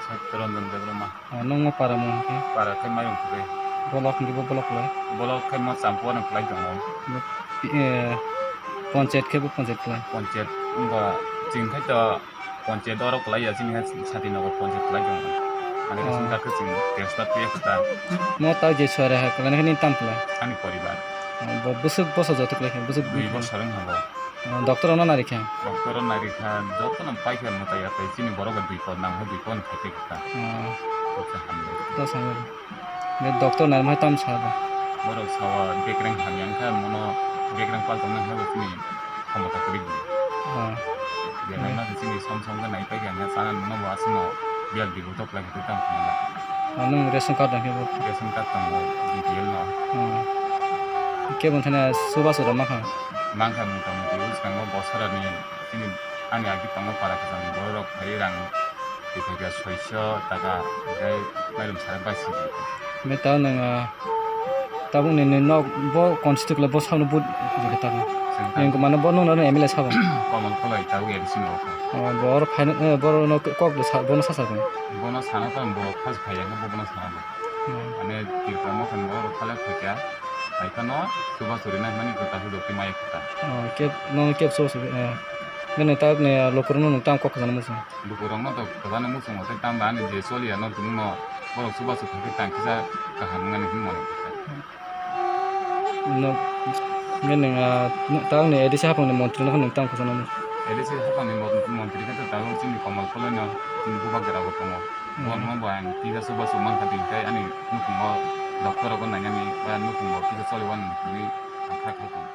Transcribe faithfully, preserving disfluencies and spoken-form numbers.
Satya Ranjan Debbarma. Ah, nungmo para mung khe? Para khe Mayung Kwrwi. Bolok hwnkhe bo bolok kwlai? Bolok khe mo Champuano kwlai tongo. Bo, eh, ponchayat khe bo ponchayat kwlai? Ponchayat wngkha chwng khai to ponchayat oro kwlai ya, chini hai Satinagar ponchayat kwlai tongo. Ani ration card khe chwng transfer twi kha ta. Mo tao je suare ha kwlai khe nini tam kwlai? Ani poribar. Ah, bo bwswk bosor joto kwlai khe? Bwswk dui bosor wngkha bo. Ah, doctor ono nari kha? Doctor ono nari kha, joto no pai kha mwtai ya, tai chini borok bai dui por nang, dui por khai khe kha. Ah. Kok khe hamle. To sango. Be doctor nari mai tam sa ba? Borok sawa bekreng hamya wngkha, mono bekreng pal tong nang khe bo chini khomota kwrwi di. Ah. Je nai ma chini som som khe nai pai kha, chana mono bo aswk no bial di bo. Lai kwtwi tang phano da. Ah, nwng ration card rang khe bo? Ration card tongo, B P L no. Hmm. Kebo thani chubachu rok mankha? Mankha, mota moti bwskango bosorani chini ani agi tongo para kwchangni borok rok phai rang twi phaikha soiso taka, tei mairum sara bai sidi. Hwnwi tao nwng, ah, Tabuk ni, ni nok bo constitute le bo sabno but rikha tabuk. Chwng tabuk. Nini mane bo nung nang M L A sabo. Komal Koloi tabuk A D C ni okha. Oh, bo oro final, eh, bo no kok de sa, bono sasa ko. Bono sana tang bo khas phaiya bo bono sana bo. Hmm. Ane Tripura mothan bo oro khala phaikha. Phaikha no suba suri nai mani kota hudo ki mai kota. Oh, kep, no kep so so, eh. Bini tabuk ni, ah, lukurok no nung tam kok khajana muchung. Lukurok no to khajana muchung tei tam ba ani je choli ya no tini no borok suba suri tang kisa kaham wngani hinwi mano. No, nini, ah, no, tang ni A D C haphang ni montri no nung tang khosana mo. A D C haphang ni mon-, montri khe to tang chini Komal Koloi no chini bubagra bo tongo. Hmm. Bo no bo ang tisa suba su mankha tini kai ani nukhungo doctor rok nainani ba nukhungo kisa choli wani hinwi ang kha kha tong.